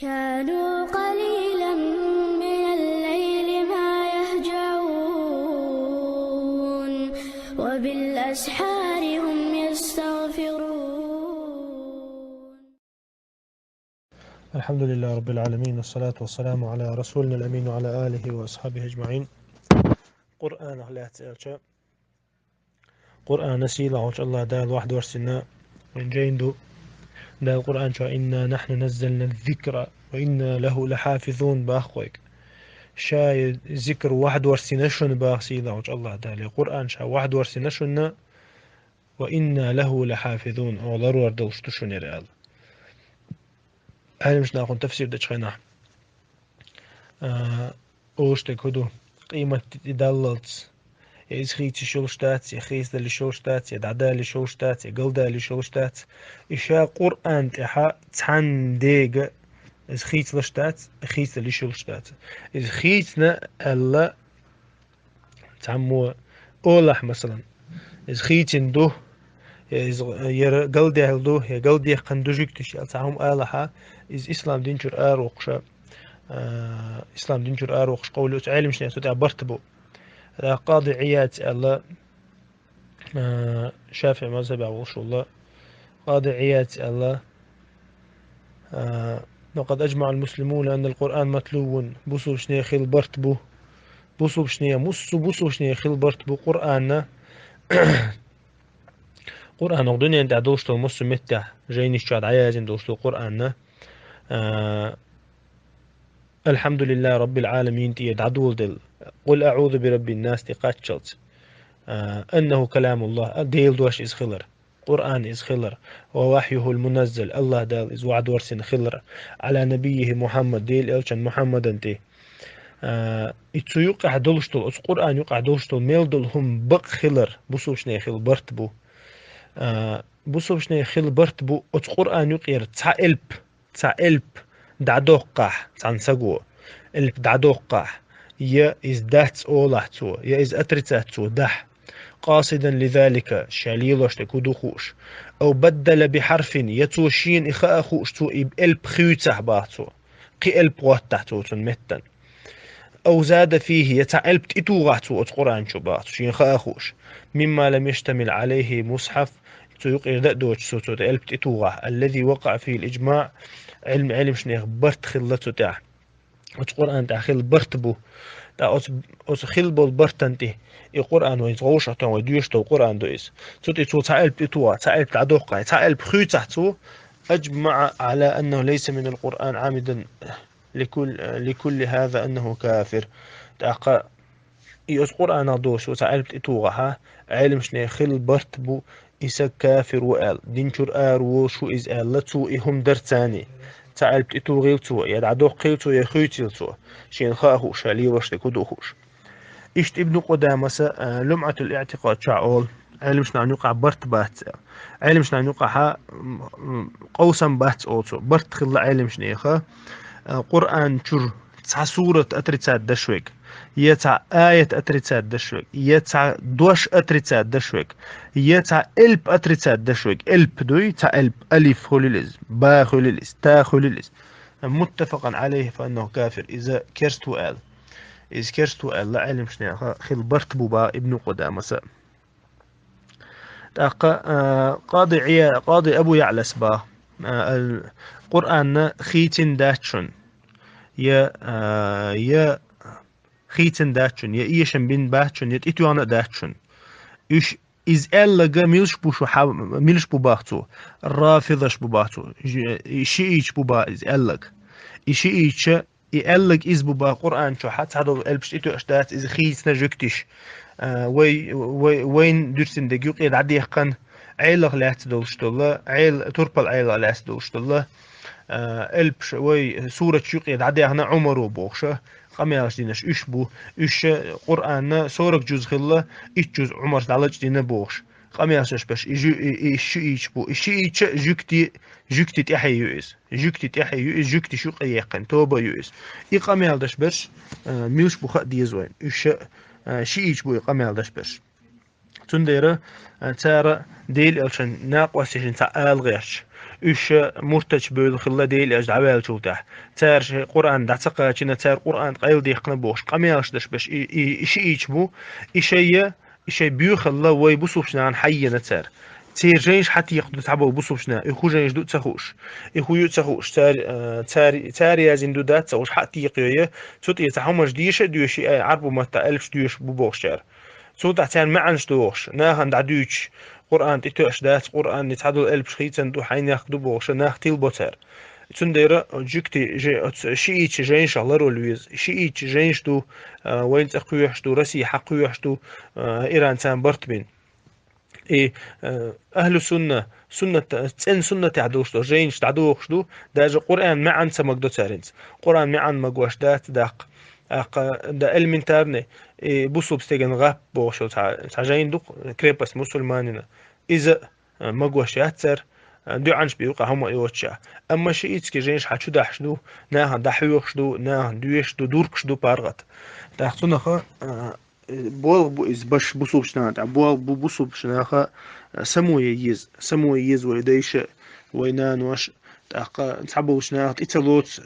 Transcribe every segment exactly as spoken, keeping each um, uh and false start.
كانوا قليلا من الليل ما يهجعون وبالأسحار هم يستغفرون. الحمد لله رب العالمين، والصلاة والسلام على رسولنا الأمين وعلى آله وأصحابه أجمعين. Къуръан ахлац элча. Къуръана сийлахьчу Аллах Дала вахьдорсина вайн жайн ду. Дала Къуръан чу: «إنا نحن نزلنا الذكر وإنا له لحافظون», бах вайга. Ша зикр вахьдорсина шуна, бах сийлахьчу Аллах Дала. Къуръан ша вахьдорсина шуна, «وإنا له لحافظون», оха ларор долуш ду шуна яра аьлла. Ӏелимаш нахана тафсир дечу хенахь, а, олуш дерг хӀун ду? Къематде даллалц, я иза хийцаш йолуш дац, я хийцадалиш йолуш дац, я дӀадалиш йолуш дац, я галдалиш йолуш дац. И ша Къуръан тӀехьа цхьанна дега иза хийцалаш дац, хийцадалиш йолуш дац. Иза хийцина аьлла, цхьаммо олахь, масалан, иза хийцина ду, я иза яра галдаьлла ду, я галдехкан ду жуьгташ аьлла цхьа хӀума алахьа, иза ислам дин чуьра аравоккхуша, а, ислам дин чуьра аравоккхуш къовлу оцу Ӏелимашна цу тӀехь барт бу. ТӀаккха Къади Ӏияц аьлла, а, ШафиӀи мазхабехь волуш волу Къади Ӏияц аьлла, а: «وقد أجمع المسلمون أن القرآن متلو», бусулбашне хила барт бу. Бусулбашне, муссу бусулбашне хила барт бу Къуръанна. Къуръан оха дуьнен тӀехь долуш долу муссу меттехь, жайнаш чохь дӀаязйина долуш долу Къуръанна, а, «الحمد لله رب العالمين» тӀера дӀадоладелла, «قل أعوذ برب الناس» тӀе кхаччалц, а, «أنه كلام الله», а, Делан дош иза хилар, Къуръан иза хилар, «ووحيه المنزل», Аллах Дала иза вахьдорсина хилар, «على نبيه محمد», Делан элчан Мухьаммадан тӀе. А, и цу юкъахь долуш долу, оцу Къуръан юкъахь долуш долу мел долу хӀума бакъ хилар бусулбашне хила барт бу. А, бусулбашне хила барт бу оцу Къуръан юкъера цхьа элп, цхьа элп дӀадоккхахь цхьана саго, элп дӀадоккхахь, я иза дац олахь цо, я иза отрицать цо дахь, «قاصدا لذلك», ша лелош дерг хӀун ду хууш, «أو بدل بحرف», я цо шена и хаа хууш, цо и элп хуьйцахь, бах цо, кхин элп гӀоттахь цо цунна меттана, «أو زاد فيه», я цхьа элп тӀетухахь цо оцу Къуръан чу, бах цо, шена хаа хууш, «مما لم يشتمل عليه مصحف», цу юкъера дан а доцуш цо, цо тӀе элп тӀетухахь, «الذي وقع فيه الإجماع», Ӏилм-, Ӏелимашнех барт хилла цу тӀехь. Оцу Къуръан тӀехь хила барт бу. ТӀаккха оцу, оцу хила болу бартан тӀе, и Къуръан вайца вовшахтон вай доьшуш долу Къуръан ду иза. Цу тӀе цо цхьа элп тӀетухахь, цхьа элп дӀадоккхахь, цхьа элп хуьйцахь цо, «أجمع على أنه ليس من القرآن عامدا لكل، لكل هذا أنه كافر». ТӀаккха и оцу Къуръанах доцуш цхьа элп тӀетухахь, Ӏелимашне хила барт бу, и саг кафир ву аьлла, дин чуьра ара волуш ву иза аьлла, цо и хӀума дара царний. Цхьа элп тӀетухийла цо, я дӀадоккхийла цо, я хуьйцийла цо, шена хаа хууш, ша лелош дерг хӀун ду хууш. Иштта Ибн Къудамаса, а, «ЛумӀатул-ИӀтикъад» чохь олу, Ӏелимашна юкъахь барт бац аьлла. Ӏелимашна юкъахьа, м, м, къовсам бац олу цо, барт хилла Ӏелимашнеха, а, Къуръан чуьра цхьа сурат отрицать даш верг, я цхьа аят отрицать даш верг, я цхьа дош отрицать даш верг, я цхьа элп отрицать даш верг, элп дуй, цхьа элп, алиф хуьлийла иза, ба хуьлийла иза, та хуьлийла иза. «متفقا عليه فإنه كافر», иза керст ву аьлла. Иза керст ву аьлла Ӏелимашнеха хила барт бу, бах Ибн Къудамаса. ТӀаккха, а, Къади Ӏия-, Къади Абу ЯӀлас бах, а, ал-, Къуръанна хийцина дац шуна, я, а, я хийцина дац шуна, я эшам бина бац шуна, я тӀетоьхна а дац шуна. Уьш иза аьлларг милш бу шу хьа-, милш бу бах цо? Рафидаш бу бах цо. Жи-, и шиийча бу бах иза аьлларг. И шиийча И аьлларг иза бу бах Къуръан чохь цхьадолу элпаш тӀетоьуш дац, иза хийцина жуьгтиш. А, вай, вай, вайн дуьрцин дерг юкъе дӀадехкан, Ӏелах лаьцна долуш долла, Ӏел-, турпал Ӏелах лаьцна долуш долла, а, элпаш, вай сураташ юкъе дӀадаьхна Ӏумаро бохуша, къамелаш динарш уьш бу, уьш Къуръанна сорок жуз хилла, итт жуз Ӏумарс дӀалачдина бохуш. Къамелаш берш, и жу-, и, и шиийча бу, и шиийча жуьгти, жуьгти тӀаьхье ю иза. Жуьгти тӀаьхье ю иза, жуьгтиш юкъе яьккхина тоба ю иза. И къамел даш берш, а, милш бу хаа деза вайн. Уьш, а, шиийча бу и къамел даш берш. Цундела, а, цара Делан элчан накъосташна цхьа ала гӀерташ, Уьш муртадаш бевлла хилла Делан Элча дӀаваьллачул тӀехьа. Цара шоай Къуръан дӀа ца кхачийна, цара Къуръан къайладаьккхина бохуш, къамелаш деш беш и, и, и шиӀиташ бу, и шоай, и шоай боьхалла вай бусулбачу нахана хьаена цара. Церан жайнаш хьатекха ду цхьаболу бусулбачу наха, и хӀун жайнаш ду а ца хууш, и хӀун ю а ца хууш, цара, а, цара, цара яздина ду дац а ца хууш, хьатекхайой, цу тӀе цхьа хӀуманаш деша а доьший, ай, Ӏарбу маттахь элпаш доьшуш бу бохуш цара. Цул тӀаьхьа царна маьӀнаш дохуш, нахана дӀадуьйцуш, Къуръан тӀе тоьаш дац, Къуръанан цхьадолу элпаш хийцина ду, хьайнехк ду бохуш, нах тилбо цара. Цундела жуьгтий же-, оцу шиӀитийн жайнашах ларвала веза. ШиӀитийн жайнаш ду, а, вайна цӀа кхоьхьуш ду, Россехь кхоьхьуш ду, а, Иран царна барт бина. И, а, ахӀлу сунна, суннат, цӀена суннатехь долуш долу жайнаш дӀадохуш ду, даже Къуръанан маьӀна ца магадо цара хӀинца. Къуръанан маьӀна магош дац даккха. ТӀаккха, да, элементарный, и бусулба стеган гӀап бохуш йолу цхьа, цхьа жайна ду-кх, крепость мусульманина. Иза, а, магош яц цара, а, доьӀанаш бен юкъахь хӀума а йоцуш. Амма шиӀитский жайнаш хьан чу дахьаш ду, нахана дӀахьоьхуш ду, нахана доьшуш ду, дуркуш ду паргӀат. ТӀаккха цунах, а, болх бу иза баш бусулбачу нахана тӀехь, болх бу бусулбачу наха, а, само ян еза, само ян еза вай дайша, вай нанош, тӀаккха цхьаболчу наха тӀе ца лоцу,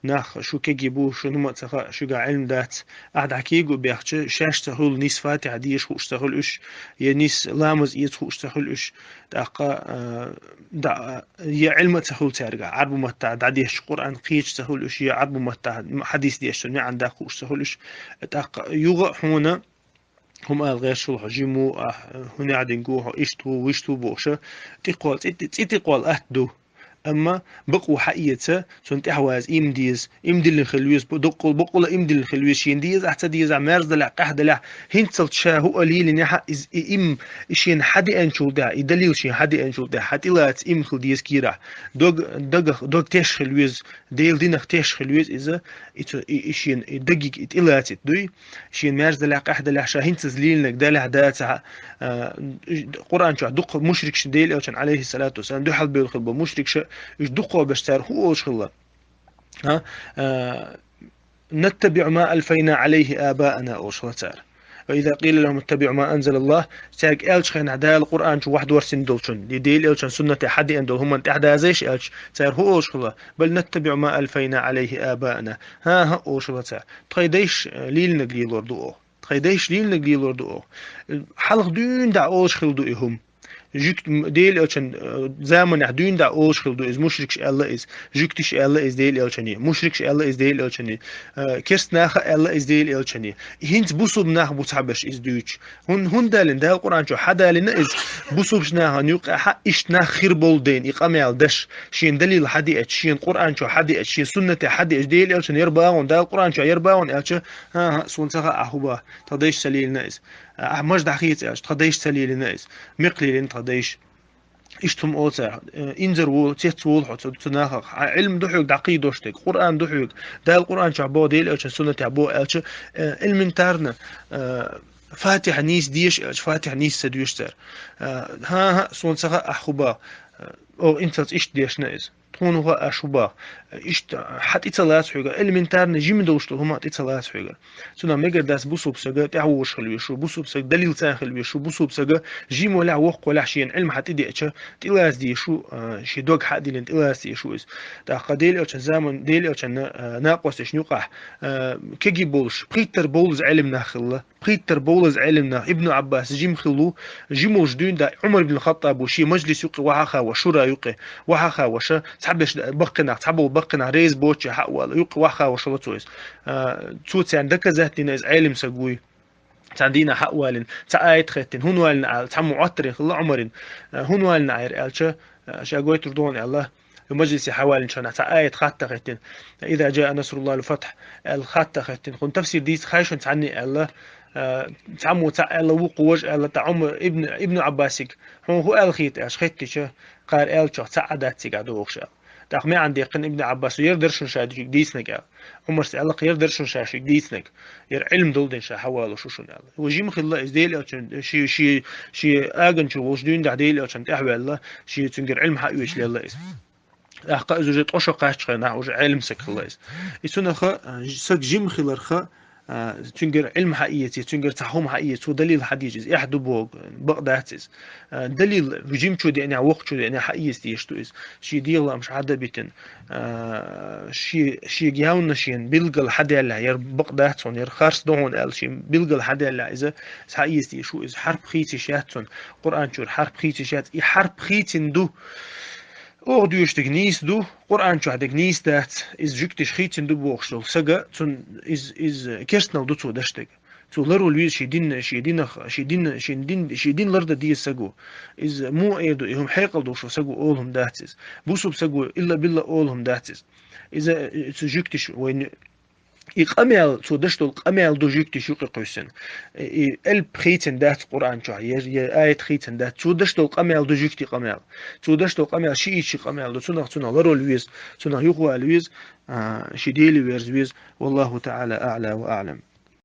нах шу кегий бу, шуна хӀума а ца хаьа, шуьгахь Ӏилма дац. Ахьа дӀа кего бехча, шаьш ца хуьлу, нийса Фатихьа деша хууш ца хуьлу уьш, я нийса ламаз эца хууш ца хуьлу уьш. ТӀаккха, а, дӀа, я Ӏилма а ца хуьлу цаьргахь, Ӏарбу маттахь дӀадешча Къуръан кхеташ ца хуьлу уьш, я Ӏарбу маттахь хьадис дешча, маьӀна даккха хууш ца хуьлу уьш. ТӀаккха юха а хьуна хӀума ала гӀерташ хуьлу хьо, жима ву ахь, хӀун яхьдинга ву хьо, иштта ву, вуьшта ву бохуша, тӀекхолла, цӀи, цӀи тӀекхолла атта ду. Амма бакъо хьаэца, цунна тӀаьхьаваза ийман деза, ийман диллина хила веза, бу-, дуккхул-, бакъволу ийман диллина хила веза, шена деза ахь, ца деза ахь, маьрза далахь, къаьхьа далахь, хӀинццалц ша хӀуъа лелийна хьа, иза, и ийман, и шена хьадеанчул тӀаьхьа, и далил шена хьадеанчул тӀаьхьа, хьан тӀелаца ийман хила деза кийрахь. Дог, дагах, дог теш хила веза, Делан динах теш хила веза иза, и цу, и, и шена, и дагиг, и тӀелацийта дуй. Шена маьрза далахь, къаьхьа далахь, ша хӀинццалц лелийнарг далахь, дацахь, а, Къуръан чохь дуккха мушрикаш Делан Элчанна, алейхиссалату вассалам, дуьхьал бевлла хилла болу мушрикаш, уьш дуккха беш цара хӀун олуш хилла? А? А, «نتبع ما ألفينا عليه آباءنا», олуш хилла цара. «وإذا قيل لهم اتبعوا ما أنزل الله», цаьрга аьллачу хенахь Дала Къуръан чу вахьдорсина долчун, и Делан Элчанан суннате хьадеана долу хӀуманна тӀаьхьадазийша аьлча, цара хӀун олуш хилла? «بل نتبع ما ألفينا عليه آباءنا». ХӀан-хӀа, олуш хилла цара. Тхайн дайша, э, лелийнарг лелор ду оха. Тхайн дайша лелийнарг лелор ду оха. Хьалха дуьйна дӀа олуш хилла ду и хӀума. Жуьгт-, м, Делан Элчанан, э, заманахь дуьйна дӀа олуш хилла ду иза, мушрикаш аьлла иза, жуьгташа аьлла иза Делан Элчане, мушрикаша аьлла иза Делан Элчане, э, керста наха а аьлла иза Делан Элчане. ХӀинца бусулба нах бу цхьаберш иза дуьйцуш. ХӀун-, хӀунда аьлла, Дала Къуръан чохь хьадалийна иза, бусулбачу нахана юкъахь иштта нах хир болу дела и къамел деш, шена далил хьадеача, шена Къуръан чохь хьадеача, шена суннате хьадеача, Делан Элчанна яр багӀун, Дала Къуръан чохь яр багӀун аьлча, хӀан-хӀа, суна ца хаьа ахь хӀун боху, тхан дайша ца лелийна иза. Ахь маж дӀахеца аьлча, тхан дайша ца лелийна иза. Мекх лелийна тхан дайша. Иштта хӀума олу цара, э, инзар волу, цец волу хьо цу, цу нахах. Хьан Ӏилма ду хьоьга дӀакхийдош дерг, Къуръан ду хьоьга. Дала Къуръан чохь боху, Делан Элчанан суннатехь боху аьлча, э, элементарно, э, Фатихьа нийса деша аьлча, Фатихьа нийса ца доьшу цара. Э, хӀан-хӀа, суна ца хаьа ахь хӀун боху. Э, оха инцалц иштта дешна иза. Тхуна хӀун хаьа аша хӀун боху. Иштта хьан тӀе ца лаца хьоьгара, элементарно жима долуш долу хӀума тӀе ца лаца хьоьгара. Цунах мегар дац бусулба сага тӀаьхьавогӀуш хила везаш ву, бусулба сага далил цӀан хила везаш ву, бусулба сага жима валахь, воккха валахь, шена Ӏилма хьан тӀедеача, тӀелаца дезаш ву, а, шен дог хьан а диллина, тӀелаца дезаш ву иза. ТӀаккха Делан Элчанан заман, Делан Элчанан, а, накъосташна юкъахь, а, кегий болуш, пхийттара бовлаза Ӏелим нах хилла. Пхийттара бовлаза Ӏелим нах, Ибн Ӏаббас жима хилла ву, жима волуш дуьйна дӀа Ӏумар ибн Хаттаб ву, шен мажлис юккъе вахьа а хаош, шура юккъе вахьа а хаош, цхьаберш баккхинах, цхьаболу баккхинах реза боцуш хьа а вала, юккъе вахьа а хаош хилла цо иза. А, цо царна доказать дина иза Ӏелим саг вуй. Цхьана дийнахь хьа а валийна, цхьа аят хеттина, хӀунда валийна Ӏа-, цхьаммо Ӏоттарийна хилла Ӏумарна, а, хӀунда валийна Ӏа хӀара аьлча, а, ша гойтур ду хьуна аьлла, мажлисе хьа а валийначу хенахь цхьа аят хатта хеттина, «إذا جاء نصر الله والفتح», аьлла хатта хеттина. Кхунна тафсир дийца хаьий шуна цхьанне аьлла, а, цхьаммо цхьаъ аьлла, вукхо важа аьлла, тӀаккха Ӏумар ибн, Ибн Ӏаббасига, хьуна хӀун аьлла хийта аьлча хеттича, кхара аьллачох цхьа а дац цигахь догӀуш аьлла. ТӀаккха маьӀна даьккхина Ибн Ӏаббаса, яра дара шуна ша шуьга дийцинарг аьлла. Ӏумарс аьлла-кх, яра дара шуна ша шуьга дийцинарг. Яра Ӏилма долу дела ша хьавалош ву шуна аьлла. Ву жима хилла иза Делан Элчанан, ши, ши, ши аганчу волуш дуьйна дӀа Делан Элчанна тӀаьхьаваьлла, ши цуьнгара Ӏилма хьа а оьцуш лелла иза. ТӀаккха иза уже ткъо шо кхаччахьана, уже Ӏелим саг хилла иза. И цунах, а, саг жима хиларх, а, А, цуьнгара Ӏилма хьаэца, цуьнгара цхьа хӀума хьаэца, цо далил хьадийча, из эхь ду боху, бакъ дац иза. А, далил жимачо деанехь, воккхачо деанехь хьаэца дезаш ду иза. Шен дегӀан лаамаш хьадабитина, а, шен, шега явна шена билггал хьадаьллехь, яра бакъ дац хьуна, яра харц ду хьуна аьлла, шена билггал хьадаьллехь иза, иза хьаэца дезаш ву иза. Хьарп хийца йиш яц цунна, Къуръан чуьра хьарп хийца йиш яц. И хьарп хийцина ду, оха доьшург нийса ду, Къуръан чохь дерг нийса дац, иза жуьгташа хийцина ду бохуш долу сага, цунна иза, иза керстанал ду цо деш дерг. Цо ларвала веза шен дин, шен динах, шен дин, шен дин, шен дин лардан деза сага. Иза муха эр ду, и хӀума хьекъал долуш сага олу хӀума дац иза. Бусулба сага илла-билла олу хӀума дац иза. Иза, э, цу жуьгташа вайна и къамел, цо деш долу къамел ду жуьгташа юкъа кхуьссина. И элп хийцина дац Къуръан чохь, я, я аят хийцина дац. Цо деш долу къамел ду жуьгти къамел. Цо деш долу къамел шиъ ши къамел ду. Цунах, цунах ларвала веза, цунах юхавала веза, а, шен Деле верза веза. Валлаху та'ала а'ла ва а'лам.